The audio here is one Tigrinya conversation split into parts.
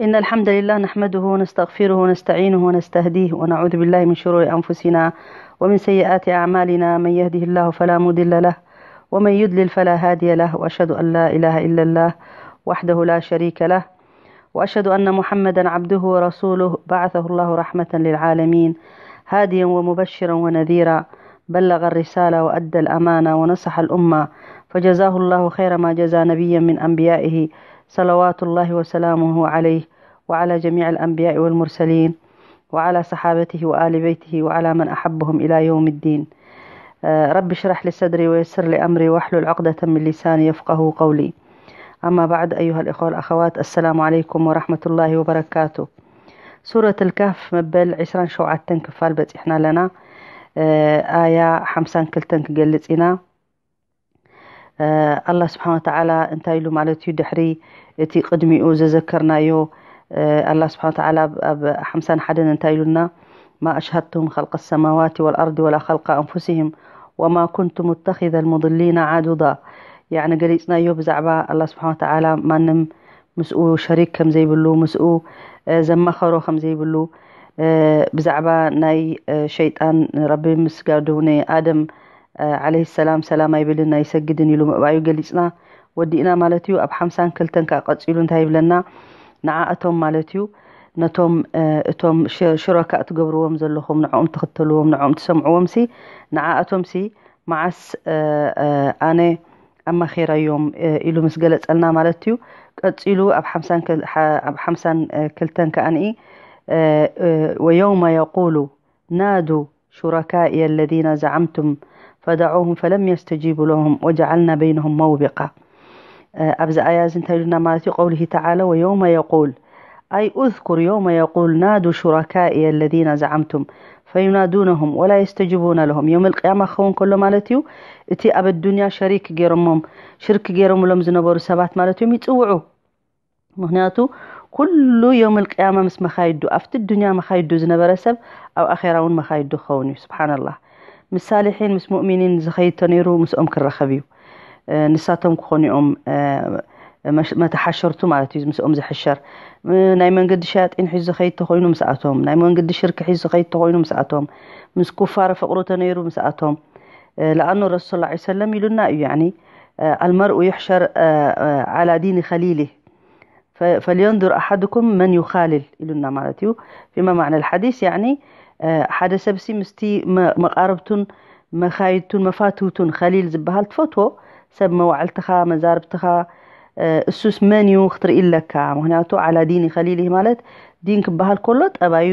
إن الحمد لله نحمده ونستغفره ونستعينه ونستهديه، ونعوذ بالله من شرور أنفسنا ومن سيئات أعمالنا. من يهده الله فلا مضل له، ومن يضلل فلا هادي له، وأشهد أن لا إله إلا الله وحده لا شريك له، وأشهد أن محمدا عبده ورسوله، بعثه الله رحمة للعالمين، هاديا ومبشرا ونذيرا، بلغ الرسالة وأدى الأمانة ونصح الأمة، فجزاه الله خير ما جزى نبيا من أنبيائه، صلوات الله وسلامه عليه وعلى جميع الأنبياء والمرسلين وعلى صحابته وآل بيته وعلى من أحبهم إلى يوم الدين. آه، رب اشرح لي صدري ويسر لي أمري واحلل عقدة من لساني يفقه قولي. أما بعد، أيها الإخوة والأخوات، السلام عليكم ورحمة الله وبركاته. ሱረት ልካፍ መበል ዕስራን ሸውዓተን ክፋል በፂሕና ኣለና። ኣያ ሓምሳን ክልተን ክገልፅ ኢና። ኣላ ስብሓን ወተዓላ እንታይ ኢሉ ማለት እዩ? ድሕሪ እቲ ቅድሚኡ ዘዘከርናዮ፣ ኣላ ስብሓን ወተዓላ ኣብ ሓምሳን ሓደን እንታይ ኢሉና? ማ ኣሽሃድቱም ኸልቀ ሰማዋት ወልኣርድ ወላ ኸልቀ ኣንፉሲህም ወማ ኩንቱ ሙተኺዘ ልሙድሊና ዓዱዳ። ያዕኒ ገሊፅናዮ ብዛዕባ ኣላ ስብሓን ወተዓላ ማንም ምስኡ ሸሪክ ከም ዘይብሉ፣ ምስኡ ዘማኸሮ ከም ዘይብሉ፣ ብዛዕባ ናይ ሸይጣን ንረቢ ምስጋዱ ንኣደም ዓለይሂ ሰላም ሰላም ኣይብልን ኣይሰግድን ኢሉ ምእባዩ ገሊፅና ወዲእና ማለት እዩ። ኣብ ሓምሳን ክልተን ከዓ ቀፂሉ እንታይ ይብለና? ንዓእቶም ማለት እዩ፣ ነቶም እቶም ሽረካ ትገብርዎም ዘለኹም፣ ንዕኦም ትኽተልዎም፣ ንዕኦም ትሰምዕዎም ሲ ንዓእቶም ሲ መዓስ ኣነ ኣማኺረዮም ኢሉ ምስ ገለጸልና ማለት እዩ። ቀጺሉ ኣብ ሓምሳን ክልተን ከኣ ወየውመ የቁሉ ናዱ ሹረካእየ ለዚነ ዘዓምቱም ፈደዑሁም ፈለም የስተጂቡ ለሁም ወጀዓልና በይነሁም መውቢቃ። ኣብዚ ኣያ እዚ እንታይ ኢሉና ማለት እዩ? ቀውሊሂ ተዓላ ወየውመ የቁል ኣይ ኡዝኩር የውመ የቁል ናዱ ሹረካእየ ለዚነ ዘዓምቱም ፈዩናዱነሁም ወላ የስተጅቡነ ለሁም። የውመል ቅያማ ክኸውን ከሎ ማለት እዩ፣ እቲ ኣብ ኣዱንያ ሸሪክ ገይሮሞም ሽርክ ገይሮምሎም ዝነበሩ ሰባት ማለት እዮም ይፅውዑ። ምክንያቱ ኩሉ የውመል ቅያማ ምስ መኻይዱ ኣብቲ ዱንያ መኻይዱ ዝነበረ ሰብ ኣብ ኣኼራ እውን መኻይዱ ክኸውን እዩ። ስብሓንላህ። ምስ ሳሊሒን ምስ ሙእሚኒን ዝኸይድ ተነይሩ ምስኦም ክረኸብ እዩ። ንሳቶም ክኾኑ እዮም መተሓሸርቱ ማለት እዩ። ምስኦም ዝሕሸር ናይ መንገዲ ሸያጢን ሒዙ ዝኸይድ ተኾይኑ ምስኣቶም፣ ናይ መንገዲ ሽርክ ሒዙ ዝኸይድ ተኾይኑ ምስኣቶም፣ ምስ ኩፋር ፍቕሩ ተነይሩ ምስኣቶም። ለኣኑ ረሱል ላ ሰለም ኢሉና እዩ ያኒ ኣልመርኡ ይሕሸር ዓላ ዲኒ ከሊሊ ፈልየንዙር ኣሓድኩም መን ዩኻልል ኢሉና ማለት እዩ። ፊማ ማዕነ ልሓዲስ ያኒ ሓደ ሰብሲ ምስቲ መቃርብቱን መኻይድቱን መፋትውቱን ከሊል ዝበሃል ትፈትዎ ሰብ መዋዕልትኻ መዛርብትኻ እሱስ መን እዩ ክትርኢ ኣለካ። ምክንያቱ ዓላ ዲኒ ከሊል ማለት ዲን ክበሃል ከሎ ጠባዩ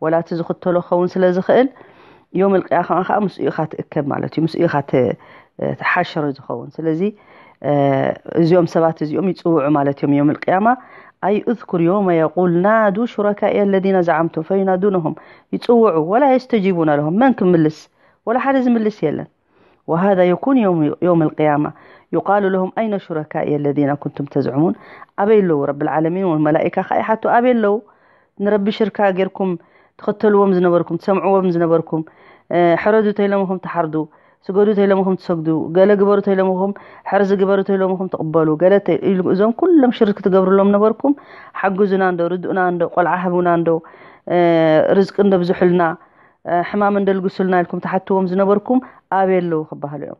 ወላ እቲ ዝኽተሎ ክኸውን ስለ ዝኽእል ዮም ልቅያ ከማ ከዓ ምስኡ ኢኻ ትእከብ ማለት እዩ። ምስኡ ኢኻ ትሓሸሮ ዝኸውን። ስለዚ እዚኦም ሰባት እዚኦም ይፅውዑ ማለት እዮም። ዮም ልቅያማ ኣይ እዝኩር ዮመ የቁል ናዱ ሹረካእየ ለዚነ ዘዓምቱም ፈዩናዱነሁም፣ ይፅውዑ ወላ የስተጂቡነ ለሁም። መን ክምልስ? ወላ ሓደ ዝምልስ የለን። وهذا يكون يوم يوم القيامة يقال لهم أين شركائي الذين كنتم تزعمون። ኣበይ ኣለዉ ረብል ዓለሚን? ወመላኢካ ከዓ ይሓቱ ኣበይ ኣለዉ? ንረቢ ሽርካ ጌርኩም ትኽተልዎም ዝነበርኩም ትሰምዕዎም ዝነበርኩም ሕረዱ ተይለምኹም ትሓርዱ፣ ስገዱ ተይለምኹም ትሰግዱ፣ ገለ ግበሩ ተይለምኹም ሕርዚ ግበሩ ተይለምኹም ትቕበሉ፣ ገለ እዞም ኩሎም ሽርክ ትገብርሎም ነበርኩም ሓግዙና እንዶ ርድኡና እንዶ ቆልዓ ሃቡና እንዶ ርዝቂ እንዶ ብዙሑልና ሕማም እንደልግሱልና ኢልኩም ትሓትዎም ዝነበርኩም ኣበይ ኣለዉ ክበሃሉ እዮም።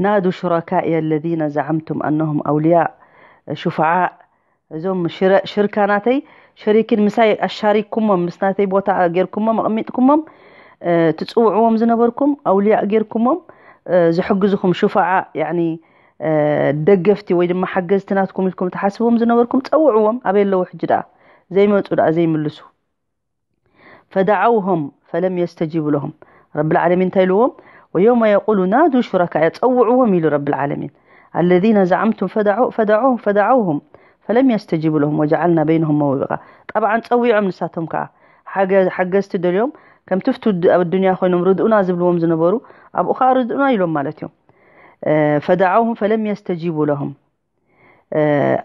ናዱ ሹረካእየ ለዚነ ዘዓምቱም ኣነሁም ኣውልያእ ሹፈዓእ። እዞም ሽርካ ናተይ ሸሪኪን ምሳይ ኣሻሪክኩሞም ምስ ናተይ ቦታ ጌርኩሞም ኣቕሚጥኩሞም ትፅውዕዎም ዝነበርኩም ኣውልያእ ጌርኩሞም ዝሕግዝኹም ሹፈዓእ ያኒ ደገፍቲ ወይ ድማ ሓገዝቲ ናትኩም ኢልኩም ትሓስብዎም ዝነበርኩም ፀውዕዎም። ኣበይ ኣለዉ ሕጂ ደኣ? ዘይመፁ ደኣ ዘይምልሱ። ፈደዓውሁም ፈለም የስተጂቡ ለሁም። ረብል ዓለሚን እንታይ ኢልዎም? ወየውመ የቁሉ ናዱ ሹረካእየ፣ ጸውዕዎም ኢሉ ረብል ዓለሚን። ኣለዚነ ዘዓምቱም ፈደዑ- ፈደዑ- ፈደዓውሁም ፈለም የስተጂቡ ለሁም ወጀዓልና በይነሁም መውቢቃ። ጠብዓን ጸዊዖም ንሳቶም ከኣ ሓገ- ሓገዝቲ ደልዮም ከምቲ ፍቱ ድ- ኣብ ኣዱንያ ኮይኖም ርድኡና ዝብልዎም ዝነበሩ ኣብኡ ከኣ ርድኡና ኢሎም ማለት እዮም። ፈደዓውሁም ፈለም የስተጂቡ ለሁም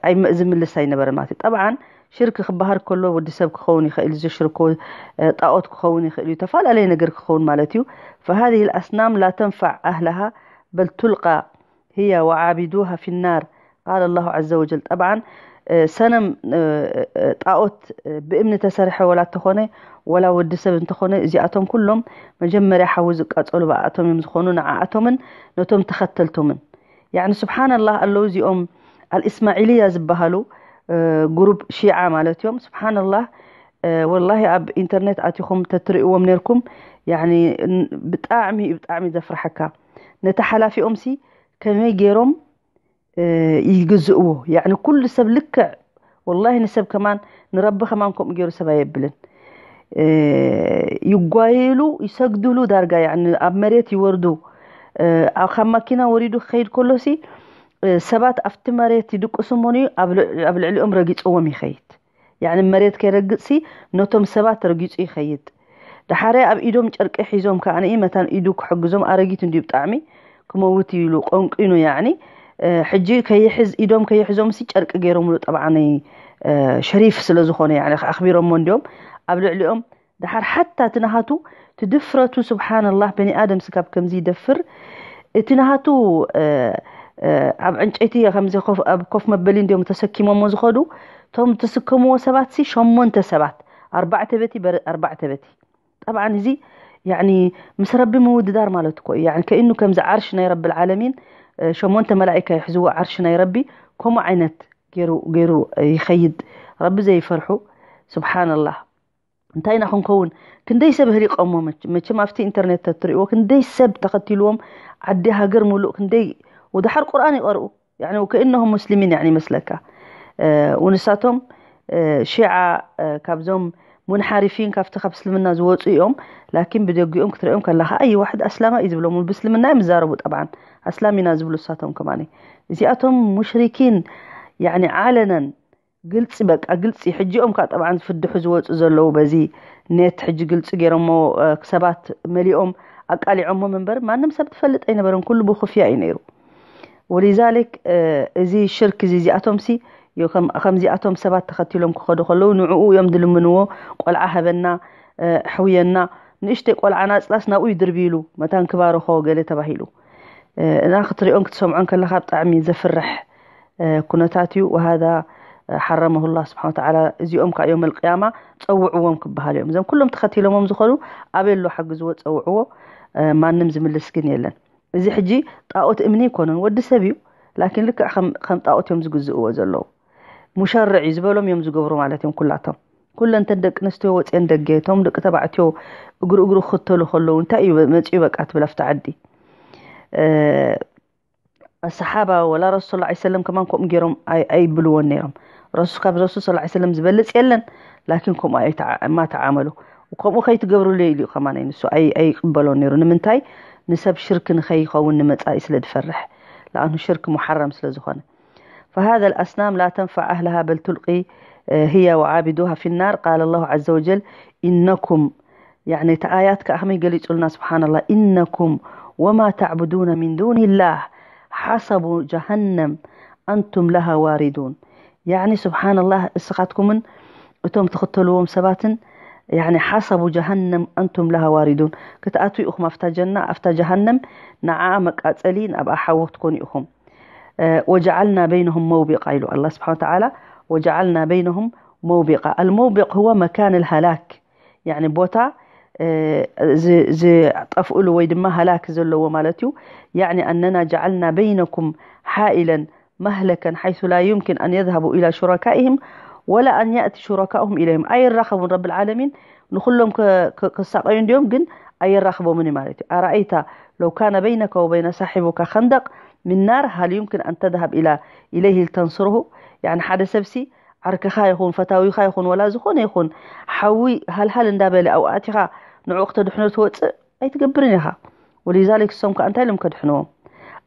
ኣይም- ዝምልስ ኣይነበረ ማለት እዩ። ጠብዓን ሽርክ ክበሃል ከሎ ወዲ ሰብ ክኸውን ይኽእል፣ ዝሽርኮ ጣኦት ክኸውን ይኽእል እዩ፣ ተፈላለየ ነገር ክኸውን ማለት እዩ። فهذه الأصنام لا تنفع أهلها بل تلقى هي وعابدوها في النار قال الله عز وجل. ጠብዓን ሰነም ጣኦት ብእምኒ ተሰርሐ ወላ እንተኾነ ወላ ወዲ ሰብ እንተኾነ እዚኣቶም ኩሎም መጀመርያ ሓዊ ዝቃጸሉ ብኣቶም እዮም ዝኾኑ። ንዓኣቶምን ነቶም ተኸተልቶምን። ያኒ ስብሓንላህ ኣለዉ እዚኦም ኣልእስማዒልያ ዝበሃሉ ግሩፕ ሺዓ ማለት እዮም። ስብሓንላህ ወላሂ ኣብ ኢንተርኔት ኣቲኹም ተትርእዎም ነርኩም። ያኒ ብጣዕሚ ብጣዕሚ ዘፍርሐካ። ነቲ ሓላፊኦም ሲ ከመይ ገይሮም ይግዝእዎ? ያኒ ኩሉ ሰብ ልክዕ ወላሂ ንሰብ ከማን ንረቢ ከማን ከምኡ ገይሩ ሰብ ኣየብልን። ይጓየሉ፣ ይሰግድሉ፣ ዳርጋ ያኒ ኣብ መሬት ይወርዱ። ካብ ማኪና ወሪዱ ክኸይድ ከሎሲ ሰባት ኣብቲ መሬት ይድቅሱ እሞኒ ኣብ ልዕሊኦም ረጊፅዎም ይኸይድ። ያኒ መሬት ከይረግፅሲ ነቶም ሰባት ረጊፁ ይኸይድ። ደሓረ ኣብ ኢዶም ጨርቂ ሒዞም ከዓኒ መታን ኢዱ ክሕግዞም ኣረጊት እንዲ ብጣዕሚ ክመውት ኢሉ ቆንቂኑ ያኒ ሕጂ ከይሕዝ ኢዶም ከይሕዞም ሲ ጨርቂ ገይሮምሉ ጠብዓነይ ሸሪፍ ስለ ዝኾነ ያኒ ኣኽቢሮሞ እንዲዮም ኣብ ልዕሊኦም ደሓር ሓታ እቲ ናሃቱ ትድፍረቱ ስብሓንላህ በኒ ኣደም ስጋብ ከምዚ ይደፍር እቲ ናሃቱ ኣብ ዕንጨይቲ ከምዚ ኣብ ኮፍ መበሊ እንዲዮም ተሰኪሞሞ ዝኸዱ እቶም ትስከምዎ ሰባት ሲ ሸሞንተ ሰባት ኣርባዕተ በቲ ኣርባዕተ በቲ ጠብዓን እዚ ያኒ ምስ ረቢ ምውድዳር ማለት እኮ እዩ። ያኒ ከእኑ ከምዚ ዓርሽ ናይ ረቢ ልዓለሚን ሸሞንተ መላኢካ ይሕዝዎ ዓርሽ ናይ ረቢ ከምኡ ዓይነት ገይሩ ገይሩ ይኸይድ። ረቢ ዘይፈርሑ ስብሓንላህ እንታይ ኢና ክንከውን? ክንደይ ሰብ ህሪቆሞ መቸም ኣብቲ ኢንተርኔት ተትሪእዎ ክንደይ ሰብ ተኸቲልዎም ዓዲ ሃገር ሙሉእ ክንደይ ወድሓር ቁርኣን ይቐርኡ ያኒ ከእነሆም ሙስሊሚን ያኒ ይመስለካ። ወንሳቶም ሺዓ ካብዞም ሙንሓሪፊን ካብቲ ካብ እስልምና ዝወፁ እዮም። ላኪን ብደጊኦም ክትሪኦም ከለካ ኣይ ዋሕድ ኣስላማ እዩ ዝብሎም ብእስልምና እዮም ዝዛረቡ። ጠብዓን ኣስላም ኢና ዝብሉ እሳቶም ከማኒ እዚኣቶም ሙሽሪኪን ያኒ ዓለነን ግልፂ በቃ ግልፂ ሕጂኦም ከዓ ጠብዓን ዝፍድሑ ዝወፁ ዘለዉ በዚ ኔት ሕጂ ግልፂ ገይሮሞ ሰባት መሊኦም ኣቃሊዖሞም እምበር ማንም ሰብ ትፈልጥ ኣይነበረን ኩሉ ብኩፍያ እዩ ነይሩ። ወሊዛሊክ እዚ ሽርክ እዚ እዚኣቶም ሲ ከምዚኣቶም ሰባት ተኸቲሎም ክኸዱ ከለዉ ንዕኡ እዮም ድልምንዎ ቆልዓ ሃበና ሕውየና ንእሽተይ ቆልዓ ናፅላስ ናብኡ ይድርብይሉ መታን ክባርኾ ገለ ተባሂሉ እና ክትሪኦን ክትሰምዖን ከለካ ብጣዕሚ ዘፍርሕ ኩነታት እዩ። ወሃዛ ሓረመሁ ላ ስብሓን ተዓላ እዚኦም ከዓ ዮም ልቅያማ ፀውዕዎም ክበሃል እዮም። እዞም ኩሎም ተኸቲሎሞም ዝኾኑ ኣበይ ኣሎ ሓግዝዎ ፀውዕዎ። ማንም ዝምልስ ግን የለን። እዚ ሕጂ ጣኦት እምኒ ይኮኑን ወዲ ሰብ እዩ። ላኪን ልክዕ ከም ጣኦት እዮም ዝግዝእዎ ዘለዉ። ሙሸርዕ እዩ ዝበሎም እዮም ዝገብሩ ማለት እዮም ኩላቶም። ኩለንተን ደቂ ኣንስትዮ ወፅየን ደገ እቶም ደቂ ተባዕትዮ እግሩ እግሩ ክክተሉ ከለዉ እንታይ እዩ መፅኡ በቃ ትብል ኣብቲ ዓዲ ኣሰሓባ ወላ ረሱል ላ ሰለም ከማን ከምኡ ገይሮም ኣይብልዎን ነይሮም። ረሱ ካብ ረሱል ስ ሰለም ዝበልፅ የለን። ላኪን ከምኡ ማተዓመሉ ከምኡ ከይትገብርሉ ኢሉ ከማን ንሱ ኣይቅበሎን ነይሩ። ንምንታይ ንሰብ ሽርክ ንኸይኸውን ንመፃኢ ስለ ዝፈርሕ ለኣኑ ሽርክ ሙሓረም ስለ ዝኾነ فهذا الأصنام لا تنفع أهلها بل تلقي هي وعابدوها في النار قال الله عز وجل إنكم يعني تآيات كأهمي قلت لنا سبحان الله إنكم وما تعبدون من دون الله حصب جهنم أنتم لها واردون يعني سبحان الله እስኻትኩምን እቶም ትኽተልዎም ሰባትን يعني حصب جهنم أنتم لها واردون ክትኣትዉ ኢኹም ኣብታ ጀና ኣብታ ጀሃነም ንዓኣ መቃጸሊ ኣብኣ ሓዊ ክትኮኑ ኢኹም وجعلنا بينهم موبقا ኢሉ الله سبحانه وتعالى وجعلنا بينهم موبقا الموبق هو مكان الهلاك يعني ቦታ ዝጠፍእሉ ወይ ድማ ሃላክ ዘለዎ ማለት እዩ يعني أننا جعلنا بينكم حائلا مهلكا حيث لا يمكن أن يذهبوا إلى شركائهم ولا أن يأتي شركاؤهم إليهم ኣይራኸቡን ረቢ العالمين ንኩሎም ክሳቀዩ እንዲዮም ግን ኣይራኽቦምን እዩ ማለት እዩ أرأيت لو كان بينك وبين صاحبك خندق من نار هل يمكن أن تذهب إلى إليه لتنصره يعني ሓደ ሰብሲ ዓርክኻ ይኹን ፈታዊኻ ይኹን ወላ ዝኾነ ይኹን ሓዊ ሃልሃል እንዳበለ ኣብኡ ኣቲኻ ንዕኡ ክተድሕኖ ትወፅእ ኣይትገብርን ኢኻ ولذلك እሶም ከዓ እንታይ ኢሎም ከድሕንዎም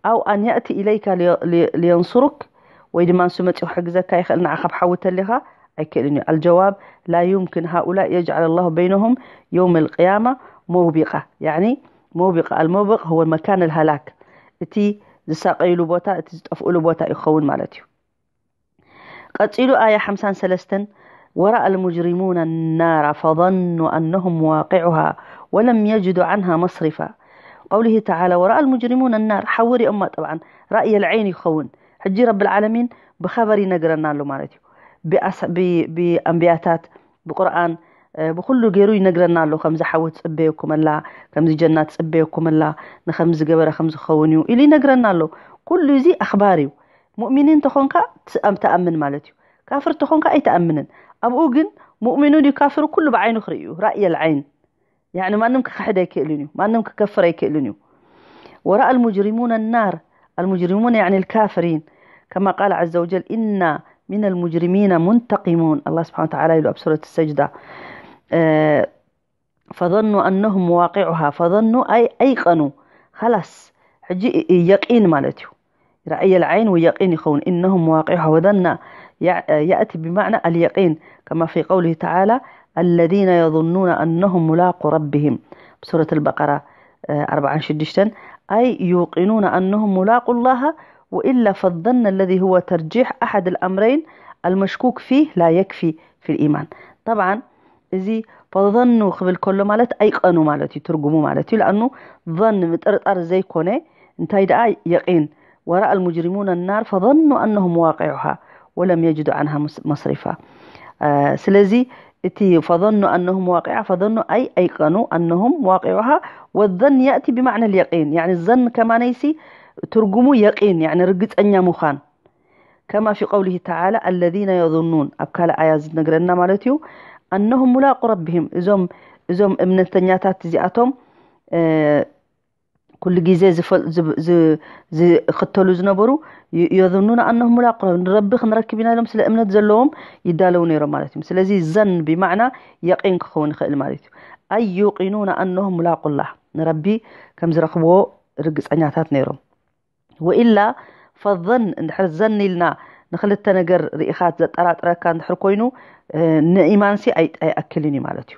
أو أن يأتي إليك لينصرك ወይ ድማ ንሱ መፂኡ ክሕግዘካ ይኽእል ንዓ ካብ ሓዊ ተሊኻ ኣይክእልን እዩ الجواب لا يمكن هؤلاء يجعل الله بينهم يوم القيامة موبقة يعني موبقة الموبق هو مكان الهلاك እቲ ዝሳቀይሉ ቦታ እቲ ዝጠፍእሉ ቦታ ይኸውን ማለት እዩ ቀጺሉ ኣያ ሓምሳን ሰለስተን ورأى المجرمون النار فظنوا أنهم مواقعها ولم يجدوا عنها مصرفا قوله تعالى ورأى المجرمون النار ሓዊ ሪኦማ طبعا رأي العين ይኸውን ሕጂ رب العالمين ብخبر ይነግረና ኣሎ ማለት እዩ ብኣንብያታት፣ ብቁርኣን፣ ብኩሉ ገይሩ ይነግረና ኣሎ። ከምዚ ሓዊ ትፅበየኩም ኣላ፣ ከምዚ ጀና ትፅበየኩም ኣላ፣ ንከምዚ ዝገበረ ከምዚ ክኸውን እዩ ኢሉ ይነግረና ኣሎ። ኩሉ እዚ ኣኽባር እዩ። ሙእሚኒን ተኾንካ ትኣምን ማለት እዩ። ካፍር ተኾንካ ኣይትኣምንን። ኣብኡ ግን ሙእሚኑ ድዩ ካፍር ኩሉ ብዓይኑ ክርኢ እዩ። ራእየል ዓይን ያኒ ማንም ክኽሕድ ኣይክእልን እዩ። ማንም ክከፍር ኣይክእልን እዩ። ወራእ ኣልሙጅሪሙን ናር ኣልሙጅሪሙን ያኒ ልካፍሪን ከማ ቃል ዘ ወጀል ኢና ሚን ኣልሙጅሪሚና ሙንተቂሙን ኣላ ስብሓን ተዓላ ኢሉ ኣብ ሱረት ሰጅዳ ፈظኑ ኣነሁም ዋቂዑሃ ፈظኑ ኣይ ኣይቀኑ ላስ ሕጂ የቂን ማለት እዩ። رأي العين ويقين يخون إنهم واقعها وظن يأتي بمعنى اليقين كما في قوله تعالى الذين يظنون أنهم ملاقو ربهم بسورة البقرة أربعة شدشتن أي يوقنون أنهم ملاقو الله وإلا فالظن الذي هو ترجيح أحد الأمرين المشكوك فيه لا يكفي في الإيمان طبعا እዚ ፈظኑ ክብል ከሎ ማለት ኣይቀኑ ማለት እዩ ትርጉሙ ማለት እዩ ለኣኑ ظን ምጥርጣር ዘይኮነ እንታይ ደኣ የቂን ወራእ المجرمون النار فظنوا أنهم واقعها ولم يجدوا عنها مصرفا ስለዚ እቲ فظنوا أنهم واقعها فظنوا أي أيقنوا أنهم واقعها والظن يأتي بمعنى اليقين يعني الظن كمانيسي ትርጉሙ የቂን يعني ርግፀኛ ምዃን كما في قوله تعالى الذين يظنون ኣብ ካልእ ኣያ ዝነግረና ማለት እዩ أنهم ملاقو ربهم እዞም እዞም እምነተኛታት እዚኣቶም ኩሉ ግዜ ዝኽተሉ ዝነበሩ يظنون أنهم ملاقو ንረቢ ክንረክብ ኢና ኢሎም ስለ እምነት ዘለዎም ይዳለው ነይሮም ማለት እዩ ስለዚ ظن ብማዕና የቂን ክኸውን ይኽእል ማለት እዩ أي يوقنون أنهم ملاقو الله ንረቢ ከም ዝረኽብዎ ርግፀኛታት ነይሮም وإلا فالظن እንድሕር ظن ኢልና ንክልተ ነገር ርኢኻ ዘጠራጥረካ እንድሕር ኮይኑ ንኢማንሲ ኣይኣክልን እዩ ማለት እዩ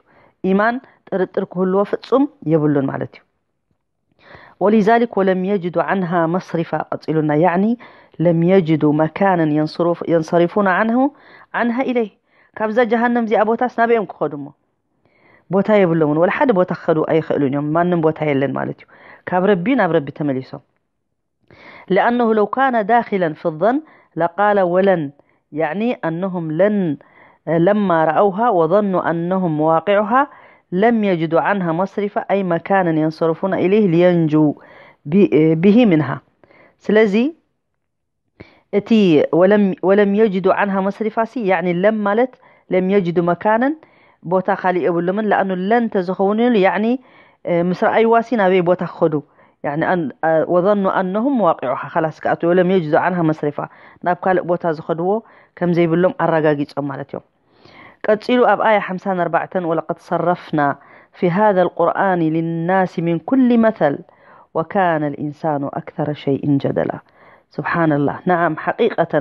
ኢማን ጥርጥር ክህልዎ ፍጹም የብሉን ማለት እዩ ولذلك ولم يجدوا عنها مصرفا ቀፂሉና يعني لم يجدوا مكانا ينصرفون عنه عنها إليه ካብዛ ጀሃነም እዚኣ ቦታስ ናበኦም ክኸዱ እሞ ቦታ የብሎምን ወላ ሓደ ቦታ ክኸዱ ኣይኽእሉን እዮም ማንም ቦታ የለን ማለት እዩ ካብ ረቢ ናብ ረቢ ተመሊሶም لأنه لو كان داخلا في الظن لقال ولن يعني أنهم لن لما رأوها وظنوا أنهم مواقعها لم يجدوا عنها مصرفا أي مكانا ينصرفون إليه لينجوا به منها ስለዚ እቲ ولم يجدوا عنها مصرفا ሲ يعني لم ማለት لم يجدوا مكانا ቦታ ካሊእ የብሎምን ለኣኑ ለን ተዝኸውን ኢሉ ያኒ ምስ ረኣይዋ ሲ ናበይ ቦታ ክኸዱ وظنوا أنهم مواقعها خلاص ክኣትዉ ولم يجدوا عنها مصرفا ናብ ካልእ ቦታ ዝኸድዎ ከም ዘይብሎም ኣረጋጊጾም ማለት እዮም ቀጺሉ ኣብ ኣያ ሓምሳን ኣርባዕተን ولقد صرفنا في هذا القرآن للناس من كل مثل وكان الإنسان أكثر شيء جدلا سبحان الله نعم حقيقة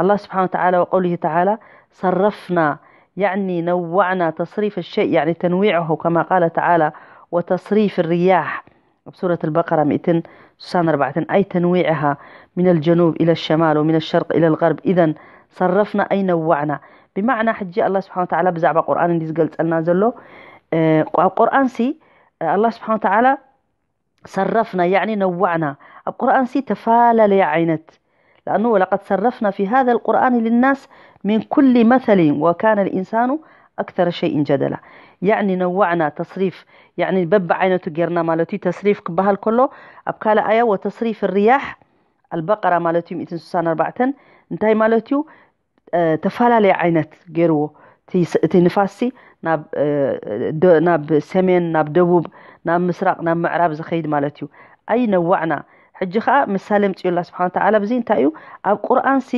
الله سبحانه وتعالى وقوله تعالى صرفنا يعني نوعنا تصريف الشيء يعني تنويعه كما قال تعالى وتصريف الرياح سورة البقرة مئتين سنة أربعة أي تنويعها من الجنوب إلى الشمال ومن الشرق إلى الغرب إذا صرفنا أي نوعنا بمعنى حجي الله سبحانه وتعالى بزعب قرآن دي زقلت لنا زلو آه، قرآن سي آه، الله سبحانه وتعالى صرفنا يعني نوعنا القرآن سي تفالى لي عينت لأنه ولقد صرفنا في هذا القرآن للناس من كل مثل وكان الإنسان أكثر شيء جدلا يعني نوعنا تصريف يعني بب عينته جرنا مالتي تصريف كبها الكله أبكال آية وتصريف الرياح البقرة مالتي مئتين سنة أربعة انتهي مالتي ተፈላለየ ዓይነት ገይርዎ እቲ ንፋስሲ ናብ ሰሜን ናብ ደቡብ ናብ ምስራቅ ናብ ምዕራብ ዝኸይድ ማለት እዩ ኣይነዋዕና ሕጂ ከዓ ምሳሌ ምፅኡ ላ ስብሓን ተዓላ ብዚ እንታይ እዩ ኣብ ቁርኣንሲ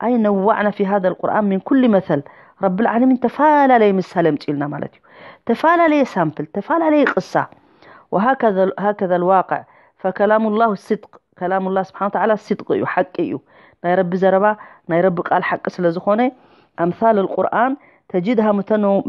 ኣይነዋዕና ፊ ሃذا القرآن من كل مثل ረቢ العالمين ተፈላለየ ምሳሌ ምፅኡልና ማለት እዩ ተፈላለየ ሳምፕል ተፈላለየ ቅሳ وهكذا الواقع فكلام الله صدق كلام الله سبحانه وتعالى صدق እዩ ሓቂ እዩ ናይ ረቢ ዘረባ ናይ ረቢ ቃል ሓቂ ስለ ዝኾነ أمثال القرآن تجدها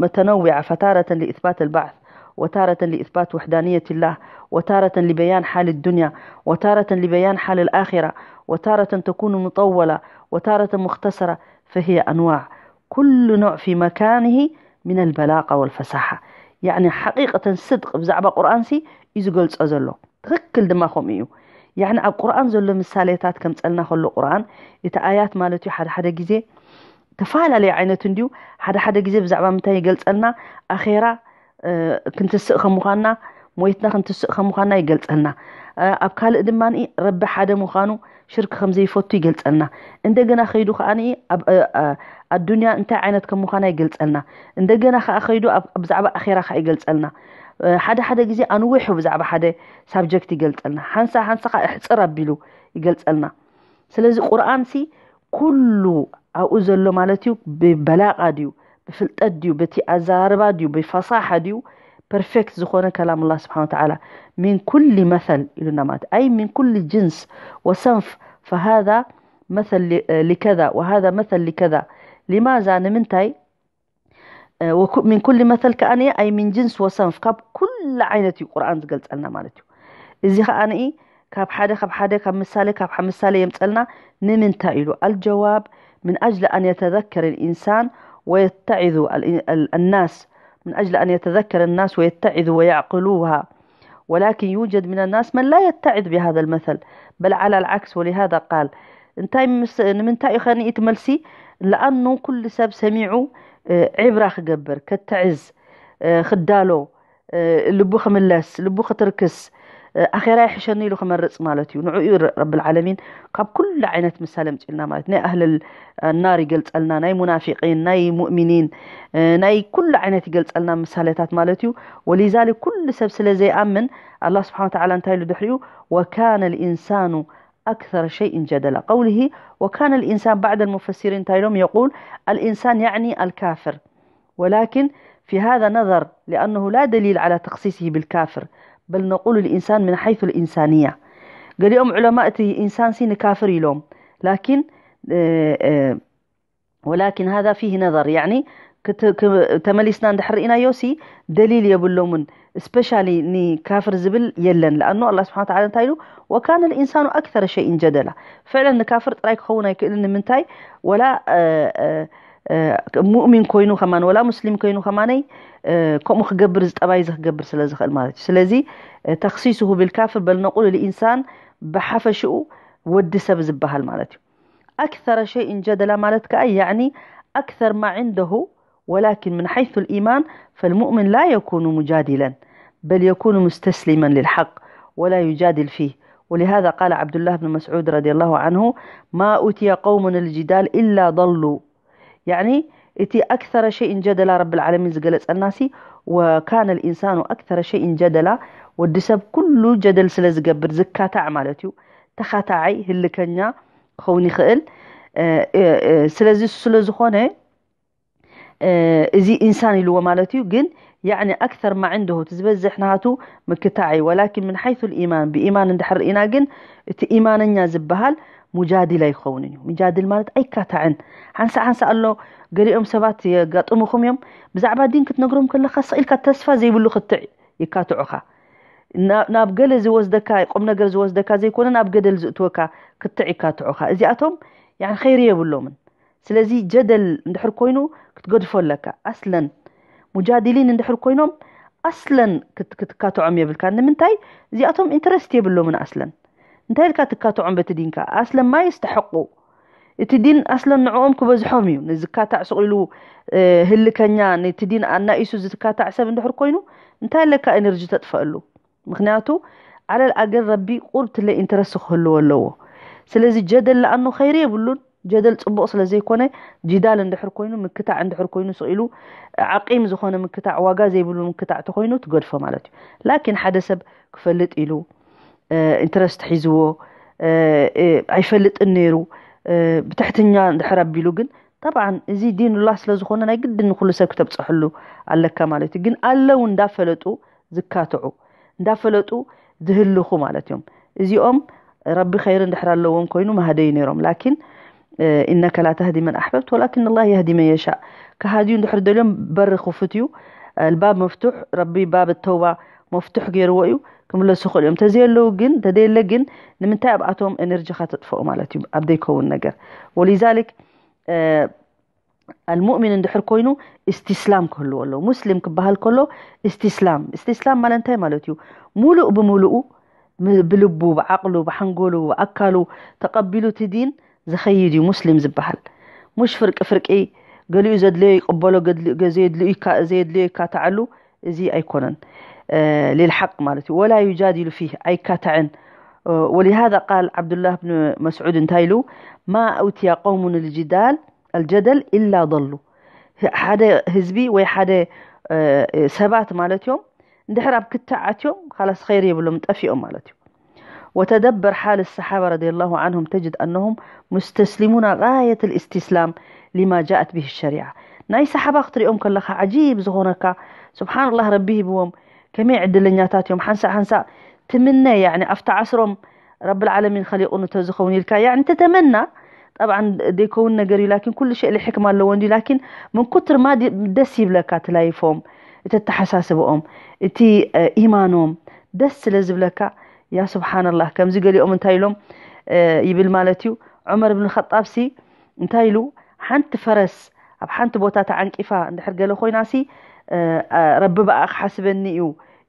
متنوعة فتارة لإثبات البعث وتارة لإثبات وحدانية الله وتارة لبيان حال الدنيا وتارة لبيان حال الآخرة وتارة تكون مطولة وتارة مختصرة فهي أنواع كل نوع في مكانه من البلاغة والفصاحة يعني حقيقة صدق ብዛዕባ ቁርኣንሲ እዩ ዝገልጾ ዘሎ ትኽክል ድማ ከምኡ እዩ ያዕኒ ኣብ ቁርኣን ዘሎ ምሳሌታት ከምፀልና ከሎ ቁርኣን እቲ ኣያት ማለት እዩ ሓደ ሓደ ግዜ ተፈላለየ ዓይነት እንድዩ። ሓደ ሓደ ግዜ ብዛዕባ ምንታይ ይገልጸልና? ኣኼራ ክንትስእ ከም ምዃንና፣ ሞይትና ክንትስእ ከም ምዃንና ይገልጸልና። ኣብ ካልእ ድማ ረቢ ሓደ ምዃኑ፣ ሽርክ ከም ዘይፈቱ ይገልጸልና። እንደገና ከይዱ ከኣ ኣብ ኣዱንያ እንታይ ዓይነት ከም ምዃና ይገልጸልና። እንደገና ከኣ ከይዱ ብዛዕባ ኣኼራ ከኣ ይገልጸልና። ሓደ ሓደ ግዜ ኣንዊሑ ብዛዕባ ሓደ ሳብጀክት ይገልጸልና። ሓንሳ ሓንሳ ከኣ እሕጽር ኣቢሉ ይገልጸልና። ስለዚ ቁርኣንሲ ኩሉ ኣብኡ ዘሎ ማለት እዩ፣ ብበላቓ ድዩ፣ ብፍልጠት ድዩ፣ በቲ ኣዘራርባ ድዩ፣ ብፈሳሓ ድዩ፣ ፐርፌክት ዝኾነ ከላም ኣላህ ስብሓን ወተዓላ። ሚን ኩሊ መሰል ኢሉና ማለት፣ ኣይ ሚን ኩሊ ጅንስ ወሰንፍ፣ ፈሃዛ መሰል ሊከዛ ወሃዛ መሰል ሊከዛ። ሊማዛ፣ ንምንታይ? ሚን ኩሊ መሰል ከኣ ኣይ ሚን ጅንስ ወሰንፍ፣ ካብ ኩሉ ዓይነት እዩ ቁርኣን ዝገልጸልና ማለት እዩ። እዚ ከኣ ካብ ሓደ ካብ ሓደ ካብ ምሳሌ ካብ ምሳሌ የምጸልና። ንምንታይ ኢሉ? الجواب: من أجل أن يتذكر الإنسان ويتعظ الناس، من أجل أن يتذكر الناس ويتعظ ويعقلوها، ولكن يوجد من الناس من لا يتعظ بهذا المثل، بل على العكس، ولهذا قال. እንታይ ምስ ንምንታይ እዩ ኸኒ እቲ መልሲ? ለኣኑ ኩሉ ሰብ ሰሚዑ ዕብራ ክገብር፣ ከተዕዝ፣ ክዳሎ፣ ልቡ ክምለስ፣ ልቡ ክትርክስ፣ ኣኼራ ይሕሸኒ ኢሉ ክመርጽ ማለት እዩ። ንዕኡ እዩ ረብል ዓለሚን ካብ ኩሉ ዓይነት ምሳሌ ኣምጺልና ማለት። ናይ ኣህለል ናር ይገልጸልና፣ ናይ ሙናፊቂን፣ ናይ ሙእሚኒን፣ ናይ ኩሉ ዓይነት ይገልጸልና ምሳሌታት ማለት እዩ። ወሊዛሊክ ኩሉ ሰብ ስለ ዘይኣምን ኣላህ ስብሓን ወተዓላ እንታይ ኢሉ ድሕሪኡ? وكان الإنسان أكثر شيء جدلا. قوله وكان الإنسان بعد المفسرين እንታይ ኢሎም? يقول الإنسان يعني الكافر، ولكن في هذا نظر لأنه لا دليل على تخصيصه بالكافر، بل نقول الإنسان من حيث الإنسانية. ገሊኦም ዑለማ እቲ ኢንሳንሲ ንካፍር ኢሎም፣ ላኪን ولكن هذا فيه نظر، يعني ተመሊስና እንድሕር ርኢናዮ ሲ ደሊል የብሎምን። ስፔሻሊ ንካፍር ዝብል የለን። ለኣኑ ኣላ ስብሓን ወተዓላ እንታይ ኢሉ? وكان الإنسان أكثر شيء جدلا. ፍዕለን ንካፍር ጥራይ ክኸውን ኣይክእልን። ንምንታይ? ወላ ሙእሚን ኮይኑ ከማን ወላ ሙስሊም ኮይኑ ከማነይ ከምኡ ክገብር ዝጠባይ ዝክገብር ስለ ዝኽእል ማለት እዩ። ስለዚ ተክሲሱሁ ቢልካፍር በል ነቁሉ ልኢንሳን ብሓፈሽኡ ወዲ ሰብ ዝበሃል ማለት እዩ። أكثر شيء جدلا ማለት ከኣ يعني أكثر ما عنده، ولكن من حيث الإيمان فالمؤمن لا يكون مجادلا، بل يكون مستسلما للحق ولا يجادل فيه. ولهذا قال عبد الله بن مسعود رضي الله عنه: ما أوتي قوم الجدال إلا ضلوا. يعني እቲ أكثر شيء جدلا ረብል ዓለሚን ዝገለጸልናሲ وكان الإنسان أكثر شيء جدلا، ወዲ ሰብ ኩሉ ጀደል ስለ ዝገብር ዝካታዕ ማለት እዩ። ተኻታዓይ ህልከኛ ክኸውን ይኽእል። ስለዚ ስለ ዝኾነ እዚ ኢንሳን ኢልዎ ማለት እዩ። ግን يعني أكثر ما عنده እቲ ዝበዝሕ ናቱ ምክታዕ እዩ። ولكن من حيث الإيمان ብኢማን እንድሕር ርኢና ግን እቲ ኢማነኛ ዝበሃል ሙጃዲል ኣይኸውንን እዩ። ሙጃዲል ማለት ኣይካታዕን። ሓንሳ ሓንሳ ኣሎ ገሊኦም ሰባት የጋጥሙኹም እዮም። ብዛዕባ ዲን ክትነግሮም ከለኻ ስቕ ኢልካ ተስፋ ዘይብሉ ክትዕ ይካትዑኻ። ናብ ገለ ዝወስደካ ቁም ነገር ዝወስደካ ዘይኮነ ናብ ገደል ዝእትወካ ክትዕ ይካትዑኻ። እዚኣቶም ያን ኸይሪ የብሎምን። ስለዚ ጀደል እንድሕር ኮይኑ ክትገድፎ ኣለካ። ኣስለን ሙጃዲሊን እንድሕር ኮይኖም ኣስለን ክትካትዖም የብልካ። ንምንታይ? እዚኣቶም ኢንተረስት የብሎምን ኣስለን። እንታይ ኢልካ ትካትዖም በቲ ዲንካ? ኣስለን ማ የስተሐቁ እቲ ዲን ኣስለን ንዕኦም ክበዝሖም እዩ። ንዝካታዕ ስቕ ኢሉ ህልከኛ ነቲ ዲን ኣናኢሱ ዝትካታዕ ሰብ እንድሕር ኮይኑ እንታይ ኣለካ ኤነርጂ ተጥፈአሉ? ምክንያቱ ዓለል ኣገር ረቢ ቁርብ ትለ ኢንተረስት ክህልዎ ኣለዎ። ስለዚ ጀደል ለኣኑ ኸይሪ የብሉን። ጀደል ጽቡቕ ስለ ዘይኮነ ጂዳል እንድሕር ኮይኑ ምክታዕ እንድሕር ኮይኑ ስቕ ኢሉ ዓቂም ዝኾነ ምክታዕ ዋጋ ዘይብሉ ምክታዕ ተኮይኑ ትገድፎ ማለት እዩ። ላኪን ሓደ ሰብ ክፈልጥ ኢሉ ኢንተረስት ሒዝዎ ኣይፈልጥን ነይሩ ብትሕትኛ እንድሕር ኣቢሉ ግን ጠብዓን እዚ ዲኑላህ ስለ ዝኾነ ናይ ግድን ንኩሉ ሰብ ክተብፅሐሉ ኣለካ ማለት እዩ። ግን ኣለዉ እንዳፈለጡ ዝካትዑ እንዳፈለጡ ዝህልኹ ማለት እዮም። እዚኦም ረቢ ኸይሪ እንድሕር ኣለዎም ኮይኑ ማህደዩ ነይሮም። ላኪን إنك لا تهدي من أحببت ولكن الله يهدي من يشاء። ከሃድዩ እንድሕር ደልዮም በሪ ክፉት እዩ። الباب مفتوح ረቢ ባብ ተውባ መፍቱሕ ገይርዎ እዩ። ክምለሱ ይኽእሉ እዮም። ተዘየለዉ ግን ተደየለ ግን ንምንታይ ኣብኣቶም ኤነርጂኻ ተጥፈኡ ማለት እዩ ኣብ ዘይከውን ነገር። ولذلك المؤمن እንድሕር ኮይኑ استسلام ክህልዎ ኣለዎ። ሙስሊም ክበሃል ከሎ استسلام استسلام ማለት እንታይ ማለት እዩ? ሙሉእ ብሙሉኡ ብልቡ ብዓቕሉ ብሓንጎሉ ብኣካሉ ተቐቢሉ እቲ ዲን ዝኸይድ እዩ ሙስሊም ዝበሃል። مش فرق فرقي، ገሊኡ ዘድልዮ ይቕበሎ፣ ገድሊ- ገ- ዘየድልዮ ይካ- ዘየድልዮ ይካትዓሉ። እዚ ኣይኮነን፣ እ፣ للحق ማለት እዩ። ولا يجادل فيه፣ ኣይካትዕን። እ፣ ولهذا قال عبد الله بن مسعود እንታይ ኢሉ? ما أوتي قوم الجدال الجدل إلا ضلوا። ህ- ሓደ ህዝቢ ወይ ሓደ፣ እ፣ ሰባት ማለት እዮም፣ እንድሕር ኣብ ክትዕ ኣትዮም ካላስ ኸይር የብሎም፣ ጠፊኦም ማለት እዩ። وتدبر حال الصحابة رضي الله عنهم تجد أنهم مستسلمون غاية الاستسلام لما جاءت به الشريعة። ናይ ሰሓባ ክትሪኦም ከለኻ ዓጂብ ዝኾነካ፣ ስብሓንላህ፣ ረቢ ሂብዎም ከመይ ዕድለኛታት እዮም። ሓንሳእ ሓንሳእ ትምነ፣ ያዕኒ ኣብቲ ዓስሮም ረብል ዓለሚን ኸሊቑ እንተዝኸውን ኢልካ፣ ያዕኒ ተተመና። ጠብዓን ደይከውን ነገር እዩ፣ ላኪን ኩሉ ሸእ ሕክማ ኣለዎ እንዲ። ላኪን ምን ኩትር ማ ዲ- ደስ ይብለካ እቲ ላይፎም፣ እቲ ኣተሓሳስብኦም፣ እቲ እ፣ ኢማኖም ደስ ስለ ዝብለካ፣ ያ ስብሓንላህ። ከምዚ ገሊኦም እንታይ ኢሎም እ፣ ይብል ማለት እዩ። ዑመር ብን ኸጣብ ሲ እንታይ ኢሉ? ሓንቲ ፈረስ ኣብ ሓንቲ ቦታ ተዓንቂፋ እንድሕር ገለ ኮይና ሲ እ፣ እ፣ ረቢ ብኣ ክሓስበኒ እዩ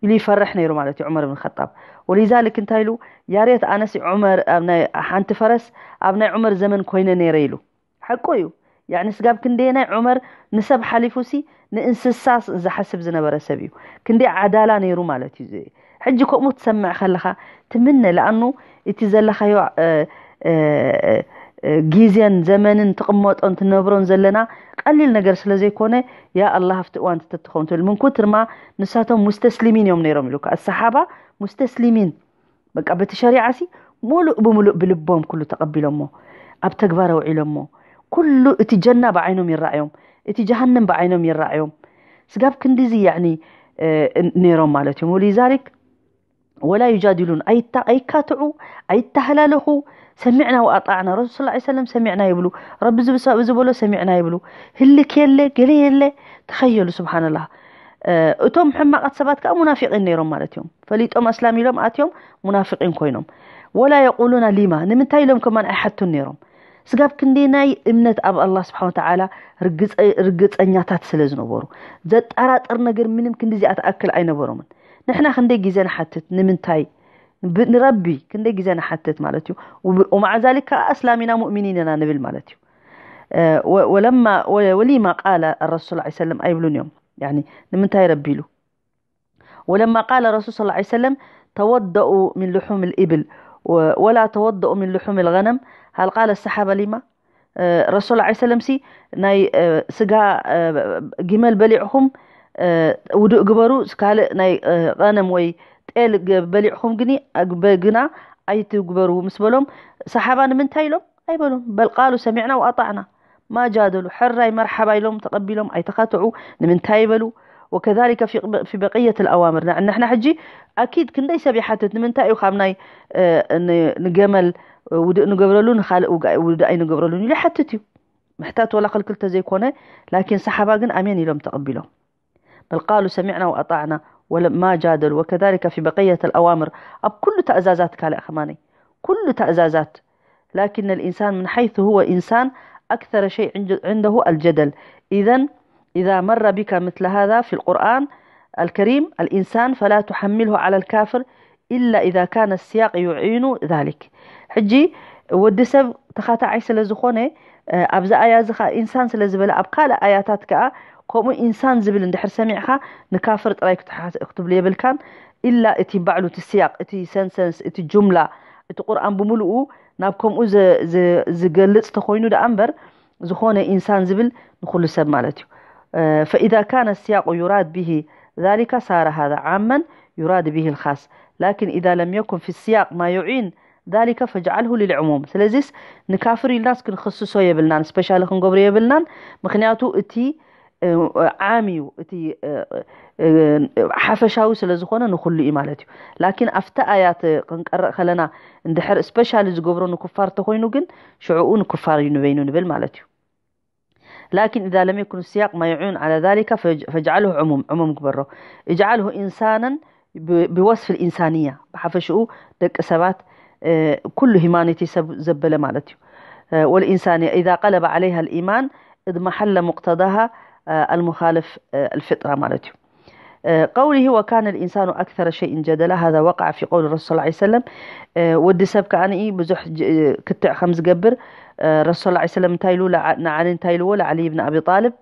ኢሉ ይፈርሕ ነይሩ ማለት እዩ ዑመር ብን ኸጣብ። ወሊዛልክ እንታይ ኢሉ? ያሬት ኣነሲ ዑመር ኣብ ናይ ሓንቲ ፈረስ ኣብ ናይ ዑመር ዘመን ኮይነ ነይረ ኢሉ። ሓቁ እዩ። ያዕኒ ስጋብ ክንደየናይ ዑመር ንሰብ ሓሊፉ ሲ ንእንስሳ ዝሓስብ ዝነበረ ሰብ እዩ። ክንደይ ዓዳላ ነይሩ ማለት እዩ። ሕጂ ከምኡ ትሰምዕ ከለኻ ትምነ፣ ለኣኑ እቲ ዘለኻዮ እ፣ እ፣ እ፣ ግዜን ዘመንን ትቕመጦን ትነብሮን ዘለና ቀሊል ነገር ስለ ዘይኮነ፣ ያ ኣላህ ኣብቲ እዋን ተትኸውን ትብል። ምን ኩትርማ ንሳቶም ሙስተስሊሚን እዮም ነይሮም ኢሉ። ሰሓባ ሙስተስሊሚን በቃ በቲ ሸሪዓ ሲ ሙሉእ ብሙሉእ ብልቦም ኩሉ ተቐቢሎሞ፣ ኣብ ተግባር ኣውዒሎሞ። ኩሉ እቲ ጀና ብዓይኖም ይረኣዮም፣ እቲ ጀሃንም ብዓይኖም ይረኣዮም። ስጋብ ክንዲዚ ያዕኒ እ፣ ነይሮም ማለት እዮም። ወሊዛሊክ ወላ ዩጃዲሉን፣ ኣይታ- ኣይካትዑ፣ ኣይተሃላለኹ። ሰሚዕና ወኣጣዕና፣ ረሱል ሰለላሁ ዐለይሂ ወሰለም ሰሚዕና ይብሉ። ረቢ ዝብሳ- ዝበሎ ሰሚዕና ይብሉ። ህልክ የለ፣ ገለ የለ፣ ተኸየሉ። ስብሓንላህ። እ፣ እቶም ሕማቓት ሰባት ከዓ ሙናፊቂን ነይሮም ማለት እዮም። ፈሊጦም ኣስላም ኢሎም ኣትዮም ሙናፊቂን ኮይኖም። ወላ የቁሉና ሊማ፣ ንምንታይ ኢሎም ከማን ኣይሓቱን ነይሮም። ስጋብ ክንደይ ናይ እምነት ኣብ ኣላህ ስብሓን ወተዓላ ርግፀ- ርግፀኛታት ስለ ዝነበሩ፣ ዘጠራጥር ነገር ምንም ክንዲዚኣ ትኣክል ኣይነበሮምን። ንሕና ክንደይ ግዜ ንሓትት፣ ንምንታይ ብ- ንረቢ ክንደይ ግዜ ንሓትት ማለት እዩ። ወብ- ወመዓ ዛሊክ ከዓ ኣስላሚና ሙእሚኒን ኢና ንብል ማለት እዩ። እ፣ ወ- ወለማ ወ- ወሊማ ቃለ ረሱል ዐለይሂ ሰለም ኣይብሉን እዮም። ያኒ ንምንታይ ረቢ ኢሉ? ወለማ ቃለ ረሱል ሰለላሁ ዐለይሂ ወሰለም ተወደኡ ሚን ልሑም ልኢብል ወ- ወላ ተወደኡ ሚን ልሑም ልገነም፣ ሃል ቃለ ሰሓባ ሊማ? ረሱል ዐለይሂ ሰለም ሲ ናይ እ፣ ስጋ እ፣ ጊመል በሊዕኹም እ፣ ውዱእ ግበሩ፣ ካልእ ናይ እ፣ ቀነም ወይ ጤል ገ- በሊዕኹም ግኒ ኣግበ ግና ኣይትግበሩ ምስ በሎም፣ ሰሓባ ንምንታይ ኢሎም ኣይበሉን። በል ቃሉ ሰሚዕና ወኣጣዕና። ማ ጃደሉ፣ ሕራይ መርሓባ ኢሎም ተቐቢሎም ኣይተኻትዑ። ንምንታይ ይበሉ? ወከዛሊከ ፊ በቅየት ልኣዋምር። ንሕና ሕጂ ኣኪድ ክንደይ ሰብ ይሓትት፣ ንምንታይ እዩ ካብ ናይ እ፣ ን- ንገመል ውድእ ንገብረሉ፣ ንኻልእ ውጋ- ውድእ ኣይንገብረሉን ኢሉ ይሓትት እዩ። ምሕታት ወላ ክልክል ተዘይኮነ፣ ላኪን ሰሓባ ግን ኣሜን ኢሎም ተቐቢሎም። በል ቃሉ ሰሚዕና ወኣጣዕና ወለማ ጃደሉ ወከዛሊከ ፊ በቅየት ልኣዋምር። ኣብ ኩሉ ተእዛዛት ካልእ ከማነይ ኩሉ ተእዛዛት ላኪን ልኢንሳን ምን ሓይሱ ሁወ ኢንሳን ኣክሰረ ሸይ ዕንደሁ ኣልጀደል። ኢዘን ኢዛ መረ ቢከ ምትለ ሃዛ ፊ ልቁርኣን ኣልከሪም ኣልኢንሳን ፈላ ቱሓሚልሁ ዓላ ልካፍር ኢላ ኢዛ ካነ ስያቅ ዩዒኑ ዛሊክ። ሕጂ ወዲ ሰብ ተኻታዓይ ስለ ዝኾነ ኣብዚ ኣያ እዚ ኸዓ ኢንሳን ስለ ዝበለ ኣብ ካልእ ኣያታት ከኣ ከምኡ ኢንሳን ዝብል እንድሕር ሰሚዕኻ ንካፍር ጥራይ ክትሓስ- ክትብሉ የብልካን። ኢላ እቲ ባዕሉ እቲ ስያቅ እቲ ሰንሰንስ እቲ ጁምላ እቲ ቁርኣን ብምሉኡ ናብ ከምኡ ዝ- ዝ- ዝገልጽ ተኾይኑ ደኣ እምበር ዝኾነ ኢንሳን ዝብል ንኹሉ ሰብ ማለት እዩ። ፈኢዛ ካነ ስያቁ ዩራድ ብሂ ዛሊካ ሳረ ሃዛ ዓመን ዩራድ ብሂ ልኻስ ላኪን ኢዛ ለም የኩን ፊ ስያቅ ማ ዩዒን ዛሊከ ፈጅዓልሁ ልልዕሙም። ስለዚስ ንካፍር ኢልናስ ክንኽስሶ የብልናን፣ ስፔሻሊ ክንገብሮ የብልናን። ምክንያቱ እቲ ዓም እዩ፣ እቲ ሓፈሻዊ ስለ ዝኾነ ንኹሉ እዩ ማለት እዩ። ላኪን ኣብቲ ኣያት ክንቀርእ ከለና እንድሕር ስፔሻሊ ዝገብሮ ንኩፋር ተኾይኑ ግን ሽዕኡ ንኩፋር እዩ ንበይኑ ንብል ማለት እዩ። ላኪን ኢዛ ለም የኩን ስያቅ ማ ዩዒኑ ዓላ ዛሊካ ፈጅዓልሁ ዕሙም፣ ዕሙም ግበሮ። እጅዓልሁ ኢንሳናን ብወስፍ ልኢንሳንያ፣ ብሓፈሽኡ ደቂ ሰባት ኩሉ ሂማኒቲ ሰብ ዘበለ ማለት እዩ። ወልኢንሳንያ ኢዛ ቀለበ ዓለይሃ ልኢማን እድመሓለ ሙቅተዳሃ ኣልሙኻልፍ ልፍጥራ ማለት እዩ። قوله وكان الإنسان أكثر شيء جدلا، هذا وقع في قول الرسول صلى الله عليه وسلم. ወዲ ሰብ ከኣ ብዙሕ ክትዕ ከም ዝገብር ረሱል صلى الله عليه وسلم እንታይ ኢሉ ንዓሊ እንታይ ኢልዎ ንዓሊ ብን ኣቢ ጣልብ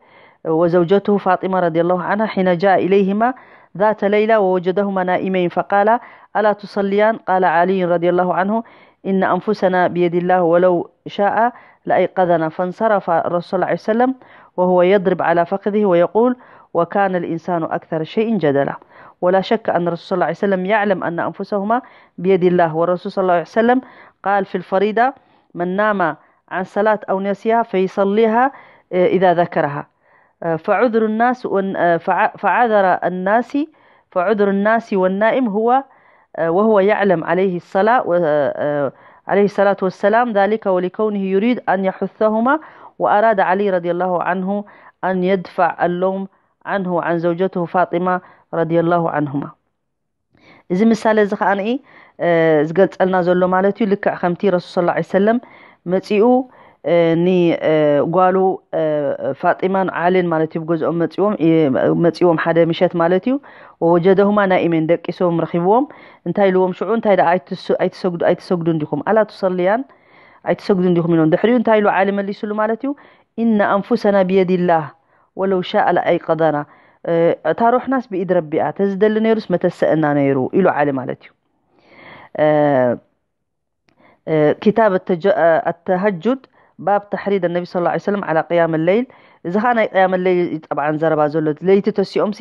وزوجته فاطمة رضي الله عنها حين جاء إليهما ذات ليلة ووجدهما نائمين فقال ألا تصليان؟ قال علي رضي الله عنه إن أنفسنا بيد الله ولو شاء لأيقظنا. فانصرف الرسول صلى الله عليه وسلم وهو يضرب على فخذه ويقول وكان الإنسان أكثر شيء جدلا. ولا شك أن الرسول صلى الله عليه وسلم يعلم أن أنفسهما بيد الله، والرسول صلى الله عليه وسلم قال في الفريضة من نام عن صلاة أو نسيها فيصليها إذا ذكرها. فعذر الناس فعذر الناس فعذر الناس والنائم هو وهو يعلم عليه الصلاة عليه الصلاة والسلام ذلك ولكونه يريد أن يحثهما، وأراد علي رضي الله عنه أن يدفع اللوم عنه وعن زوجته فاطمة رضي الله عنهما. እዚ ምሳሌ እዚ ከኣ ዝገልጸልና ዘሎ ማለት እዩ። ልክዕ ከምቲ ረሱል صلى الله عليه وسلم መጺኡ ንጓሉ ፋጢማን ዓልን ማለት እዩ ብገዝኦም መጺዎም መጺዎም ሓደ ምሸት ማለት እዩ። ووجدهما نائمين ደቂሶም ረኺብዎም እንታይ ኢልዎም ሽዑ እንታይ ደኣ ኣይትሰግዱ እንዲኹም ألا تصليان ኣይትሰግዱ እንዲኹም ኢሎም ድሕሪኡ እንታይ ኢሉ ዓሊ መሊስሉ ማለት እዩ إن أنفسنا بيد الله ولو شاء لأيقظنا እታ ሩሕናስ ብኢድ ረቢ እያ ተዝደሊ ነይሩስ መተሰእና ነይሩ ኢሉ ዓሊ ማለት እዩ። كتاب التهجد باب تحريض النبي صلى الله عليه وسلم على قيام الليل እዚ ኸዓ ናይ ቅያም ለይል ጠብዓን ዘረባ ዘሎ ለይቲ ተሲኦም ሲ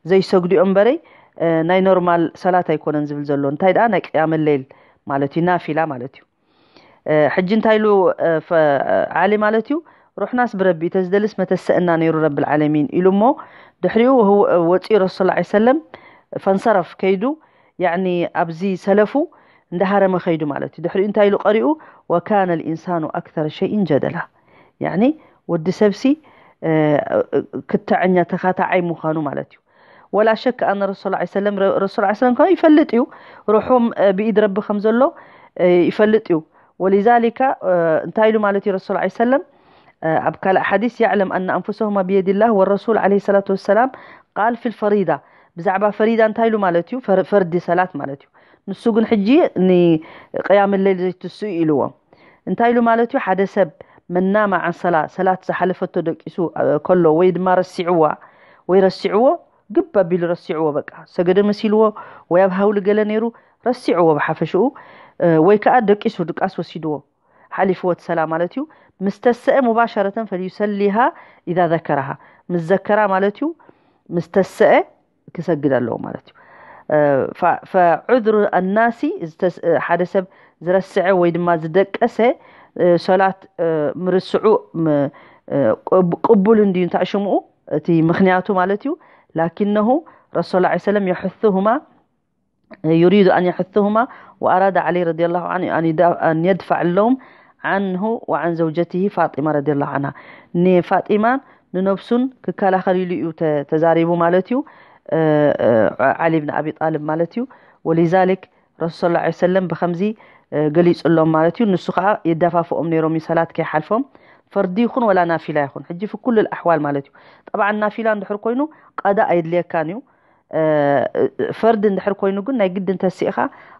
ዘይሰግዱ እዮም በረይ ናይ ኖርማል ሰላት ኣይኮነን ዝብል ዘሎ እንታይ ደኣ ናይ ቅያም ለይል ማለት እዩ ናፊላ ማለት እዩ ሕጂ እንታይ ኢሉ ዓሊ ማለት እዩ ሩሕናስ ብረቢ ተዝደልስ መተሰእና ነይሩ ረብል ዓለሚን ኢሉ እሞ ድሕሪኡ ወፂኡ ረሱል ላ ሰለም ፈንሰረፍ ከይዱ ያኒ ኣብዚ ሰለፉ እንዳሃረመ ከይዱ ማለት እዩ ድሕሪኡ እንታይ ኢሉ ቀሪኡ وكان الإنسان أكثر شيء جدلا ያኒ ወዲ ሰብሲ ክትዕኛ ተኻታዓይ ምዃኑ ማለት እዩ ولا شك أن الرسول صلى الله عليه وسلم ረሱል ላ ሰለም ከ ይፈልጥ እዩ ሩሑም ብኢድ ረቢ ከም ዘሎ ይፈልጥ እዩ ولذلك እንታይ ኢሉ ማለት እዩ ረሱል ላ ሰለም ኣብ ካልእ ሓዲስ يعلم أن أنفسهما بيد الله والرسول عليه الصلاة والسلام قال في الفريضة ብዛዕባ ፈሪዳ እንታይ ኢሉ ማለት እዩ ፈርዲ ሰላት ማለት እዩ ንሱ ግን ሕጂ ንቅያም ለይል ዘይትስኡ ኢልዎም እንታይ ኢሉ ማለት እዩ ሓደ ሰብ መናማ ዓን ሰላ ሰላት ዝሓለፈቶ ደቂሱ ከሎ ወይ ድማ ረሲዕዋ ወይ ረሲዕዎ ግብ ኣቢሉ ረሲዕዎ በቃ ሰገደ መሲልዎ ወይ ኣብ ሃውሊ ገለ ነይሩ ረሲዕዎ ብሓፈሽኡ ወይ ከዓ ደቂሱ ድቃስ ወሲድዎ ሓሊፍዎ እቲ ሰላ ማለት እዩ ምስተሰአ ሙባሸረተን ፈልዩሰሊሃ ኢዛ ዘከረሃ ምስ ዘከራ ማለት እዩ ምስተሰአ ክሰግድ ኣለዎ ማለት እዩ ፈዑድሩ ኣናሲ ሓደ ሰብ ዝረስዐ ወይ ድማ ዝደቀሰ ሶላት ምርስዑ ቅቡል እንድዩ እንታይ ሽምኡ እቲ ምክንያቱ ማለት እዩ ላኪነሁ ረሱል ላ ሰለም የሕثሁማ يريد أن يحثهما وأراد علي رضي الله عنه أن يدفع اللوم عنه وعن زوجته فاطمة رضي الله عنها ንፋጢማን ንነብሱን ክከላኸል ኢሉ እዩ ተዛሪቡ ማለት እዩ ዓሊ ብን ኣቢ ጣልብ ማለት እዩ ወሊዛሊክ ረሱል ላ ሰለም ብከምዚ ገሊፁሎም ማለት እዩ ንሱ ከዓ የዳፋፍኦም ነይሮም እዩ ሰላት ከይሓልፎም ፈርዲ ይኹን ወላ ናፊላ ይኹን ሕጂ ፍኩል ኣሕዋል ማለት እዩ ጠብዓ ናፊላ እንድሕር ኮይኑ ቀዳ ኣየድልየካን እዩ ፈርዲ እንድሕር ኮይኑ ግን ናይ ግድን ተሲእኻ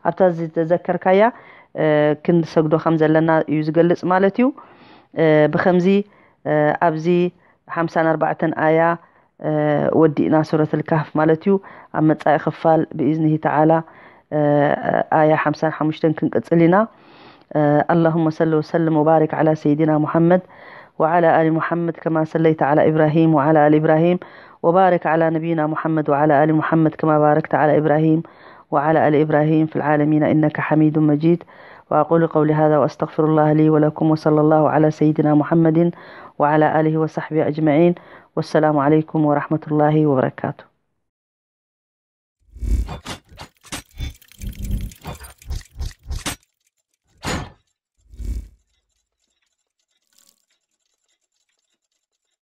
ኣብታ ዝተዘከርካያ ክንሰግዶ ከም ዘለና እዩ ዝገልጽ ማለት እዩ ብከምዚ ኣብዚ ሓምሳን ኣርባዕተን ኣያ ወዲእና ሱረት ልካህፍ ማለት እዩ ኣብ መጻኢ ክፋል ብኢዝኒሂ ተዓላ ኣያ ሓምሳን ሓሙሽተን ክንቅጽል ኢና اللهم صل وسلم وبارك على سيدنا محمد وعلى آل محمد كما صليت على إبراهيم وعلى آل إبراهيم وبارك على نبينا محمد وعلى آل محمد كما باركت على إبراهيم وعلى آل إبراهيم في العالمين إنك حميد مجيد وأقول قولي هذا وأستغفر الله لي ولكم وصلى الله على سيدنا محمد وعلى آله وصحبه أجمعين والسلام عليكم ورحمة الله وبركاته